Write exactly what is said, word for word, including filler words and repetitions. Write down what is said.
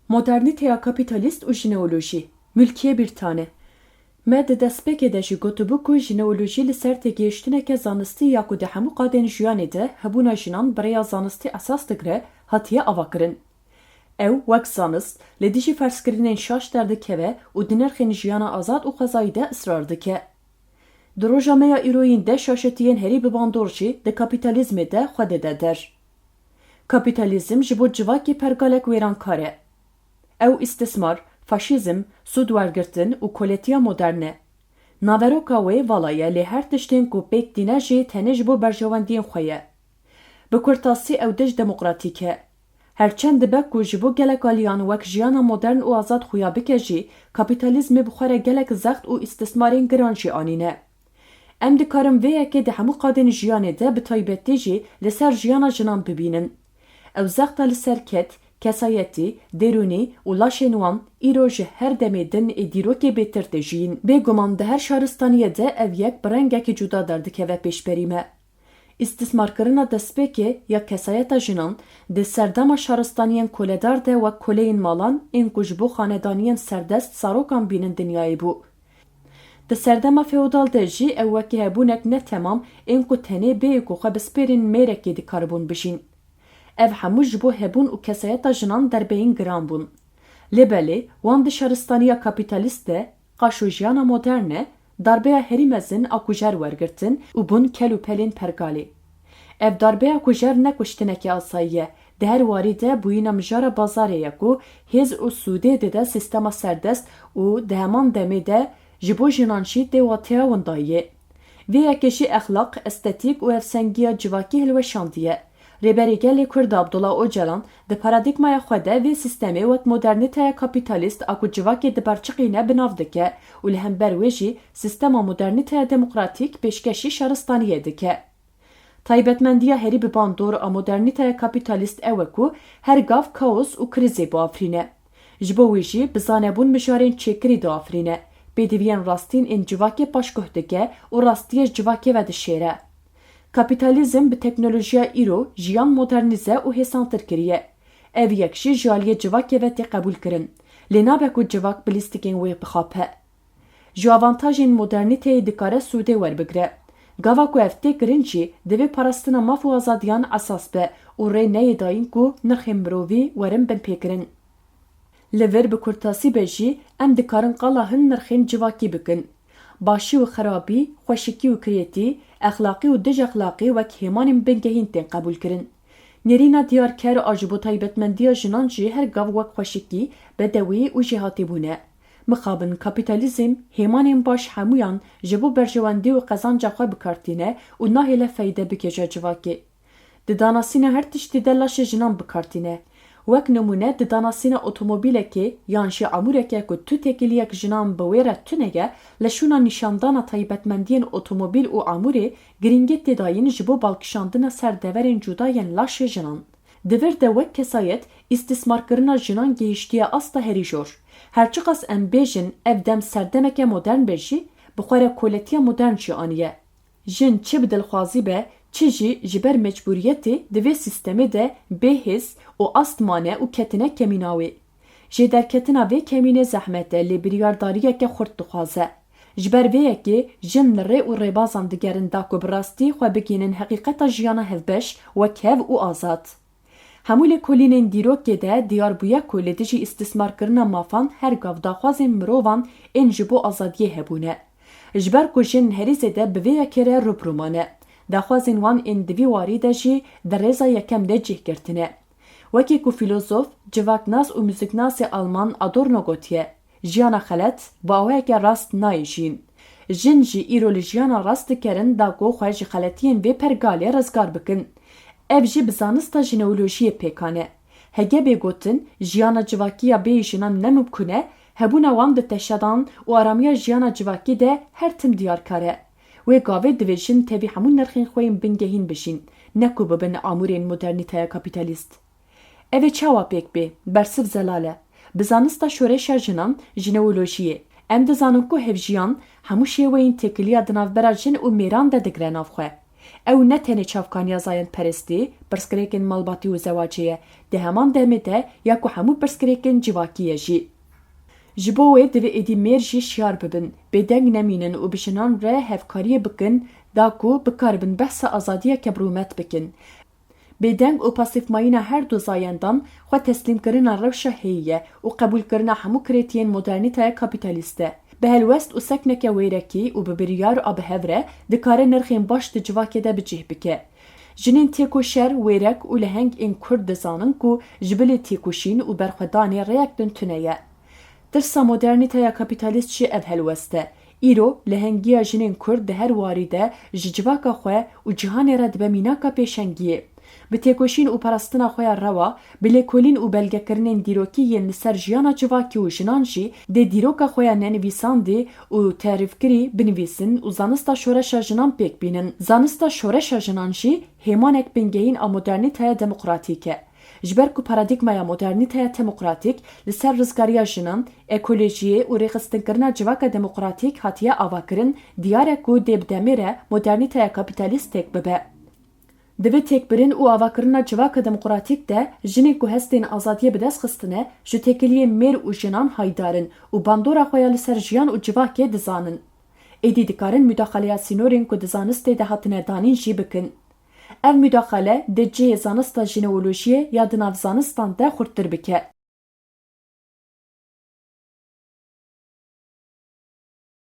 Modernîteya kapîtalîst û jineolojî. Mulkiye Birtane. Me di destpêkê de jî gotibû ku jineolojî li ser têgihiştineke zanistî ya ku di hemû qadên jiyanê de hebûna jinan bi rêya zanistî esas digire, hatiye avakirin. Ew, wek zanist, li dijî ferzkirinên şaş derdikeve û di nirxên jiyana azad û xwezayî de israr dike. Di roja me ya îroyîn de şaşetiyên herî bi bandor jî di kapîtalîzmê de xwe dide der. Kapîtalîzm ji bo civakê pergalek wêrankar e. Ew îstismar, faşîzm, sûd wergirtin û koletiya modern e. Naveroka wê vala ye, lê her tiştên ku pêk tîne jî tenê ji bo berjewendiyên xwe ye. Bi kurtasî ew dij demokratîk e. Her çend dibe ku ji bo gelek aliyan wek jiyana modern û azad xuya bike jî, kapîtalîzmê bi xwe re gelek zext û îstismarên giran jî anîne. Em dikarin vê yekê di hemû qadên jiyanê de bi taybetî jî li ser jiyana jinan bibînin. Ew zexta li ser ked, kesayetî, derûnî û laşên wan îro ji her demê din ê dîrokê bêtir têjiyîn. Bêguman di her şaristaniyê de ev yek bi rengekî cuda derdikeve pêşberî me. Îstismarkirina destpêkê ya kesayeta jinan di serdema şaristaniyên koledar de wek koleyên malan ên ku ji bo xanedaniyên serdest zarokan bînin dinyayê bû. Di serdema feodal de jî ew wekî hebûnek ne temam ên ku tenê bêyî ku xwe bispêrin mêrekê dikaribûn bijîn. Ev hemû ji bo hebûn û kesayeta jinan derbeyên giran bûn. Lê belê, wan di şaristaniya kapîtalîst de, qaşo jiyana modern e, darbeya herî mezin a kujer wergirtin û bûn kel û pelên pergalê. Ev darbeya kujer ne kuştinekê asayî ye, di her warî de bûyîna mijara bazarê ye ku hêz û sûdê dide sîstema serdest û di heman demê de ji bo jinan jî tê wateya windayiyê. Vê yekê jî exlaq, estetîk û hevsengiya civakî hilweşandiye. Rêberê Gelê Kurd Abdullah Ocalan di paradîgmaya xwe de vê sîstemê wek modernîteya kapîtalîst a ku civakê diberçiqîne bi nav dike û li hember wê jî sîstema modernîteya demokratîk pêşkêşî şaristaniyê dike. Taybetmendiya herî bi bandor a modernîteya kapîtalîst ew e ku her gav kaos û krîzê biafirîne. Ji bo wî jî bi zanebûn mijarên çêkirî diafirîne, pêdiviyên rastîn ên civakê paşguh dike û rastiyê ji civakê ve dişêre. Kapîtalîzm bi teknolojiya îro jiyan modernîze û hêsantir kiriye. Ev yek jî ji aliyê civakê ve tê qebûlkirin. Lê nabe ku civak bi lîstikên wê bixape. Ji avantajên modernîteyê dikare sûdê werbigire. Gava ku ev tê kirin jî, divê parastina maf û azadiyan esas be û rê neyê dayîn ku nirxên mirovî werin binpêkirin. Li vir bi kurtasî be jî, em dikarin qala hin nirxên civakî bikin. Başî û xerabî, xweşikî û kirêtî, exlaqî û dijexlaqî wek hêmanên bingehîn tên qebûlkirin. Nêrîna diyarker a ji bo taybetmendiya jinan jî her gav wek xweşikî, bedewî û jêhatîbûn e. Mixabin kapîtalîzm hêmanên baş hemûyan ji bo berjewendî û qezanca xwe bi kar tîne û nahêle feyde bigihêje civakê. Di danasîna her tiştî de laşê jinan bi kar tîne. Wek nimûne di danasîna otomobîlekê yan jî amûreke ku tu têkiliyek jinan bi wê re tune ye, li şûna nîşandana taybetmendiyên otomobîl û amûrê girîngî tê dayîn ji bo balkişandina ser deverên cuda yên laşê jinan. Di vir de wek kesayet, îstismarkirina jinan gihiştiye asta herî jor. Her çiqas em bêjin ev dem serdemeke modern be jî, bi xwe re koletiya modern jî aniye. Jin çi bi dilxwazî be, çi jî ji ber mecbûriyetê di vê sîstemê de bê hêz û ast mane û ketine kemîna wê. Jêderketina vê kemînê zehmet e, lê biryardariyeke xurt dixwaze. Ji ber vê yekê jin li rê û rêbazan digerin da ku bi rastî xwe bigihînin heqîqeta jiyana hevbeş, wekhev û azad. Hemû lêkolînên dîrokê de diyar bûye ku li dijî îstismarkirina mafan her gav daxwazên mirovan ên ji bo azadiyê hebûne. Ji ber ku jin herî zêde bi vê yekê re rû bi rû mane, daxwazên wan ên di vî warî de jî di rêza yekem de cih girtine. Wekî ku fîlozof, civaknas û muzîknasê Alman Adorno gotiye, jiyana xelet bi awayeke rast nayê jiyîn. Jin jî îro li jiyana rast dikerin da ku xwe ji xeletiyên vê pergalê rizgar bikin. Ev jî bi zanista jineolojiyê pêkan e. Hege bê gotin, jiyana civakî ya bêyî jinan ne mimkun e, hebûna wan di teşedan û aramiya jiyana civakî de her tim diyarkar e. Wê gavê divê jin tevî hemû nirxên xwe yên bingehîn bijîn, ne ku bibin amûrên modernîteya kapîtalîst. Ev ê çawa pêk bê? Bersiv zelal e. Bi zanista şoreşa jinan, jineolojiyê, em dizanin ku hevjiyan hemû şêweyên têkiliya di navbera jin û mêran de digire nav xwe. Ew ne tenê çavkaniya zayendperestî, pirsgirêkên malbatî û zewacê ye, di heman demê de ya ku hemû pirsgirêkên civakî ye jî. Ji bo wê divê êdî mêr jî şiyar bibin, bêdeng nemînin û bi jinan re hevkariyê bikin, da ku bikaribin behsa azadiya kebrûmet bikin. Bêdeng û pasîfmayîna her du zayendan xwe teslîmkirina rewşa heyî ye û qebûlkirina hemû kirêtiyên modernîteya kapîtalîst e. Bi helwest û sekneke wêrekî û bi biryar a bi hev re dikare nirxên baş di civakê de bi cih bike. Jinên têkoşer, wêrek û leheng ên Kurd dizanin ku ji bilî têkoşîn û berxwedanê rêyek din tune ye. Tirsa modernîteya kapîtalîst jî ev helwest e. Îro lehengiya jinên Kurd di her warî de ji civaka xwe û cîhanê re dibe mînaka pêşengiyê. Bi têkoşîn û parastina xwe ya rewa, bi lêkolîn û belgekirinên dîrokî yên li ser jiyana civakî û jinan jî dê dîroka xwe ya nenivîsandî û terîfkirî binivîsin û zanista şoreşa jinan pêk bînin. Zanista şoreşa jinan jî hêmanek bingehîn a modernîteya demokratîk e. Ji ber ku paradîgmaya modernîteya demokratîk li ser rizgariya jinan, ekolojiyê û rêxistinkirina civaka demokratîk hatiye avakirin, diyar e ku dê bi demê re modernîteya kapîtalîst têk bibe. Di vê têkbirin û avakirina civaka demokratîk de, jinên ku hestên azadiyê bi dest xistine, ji têkiliyên mêr û jinan haydar in û bandora xwe ya li ser jiyan û civakê dizanin. Êdî dikarin mudaxaleya sînorên ku di zanistê de hatine danîn jî bikin. Ev mudaxale dê cihê zanista jineolojiyê ya di nav zanistan de xurttir bike.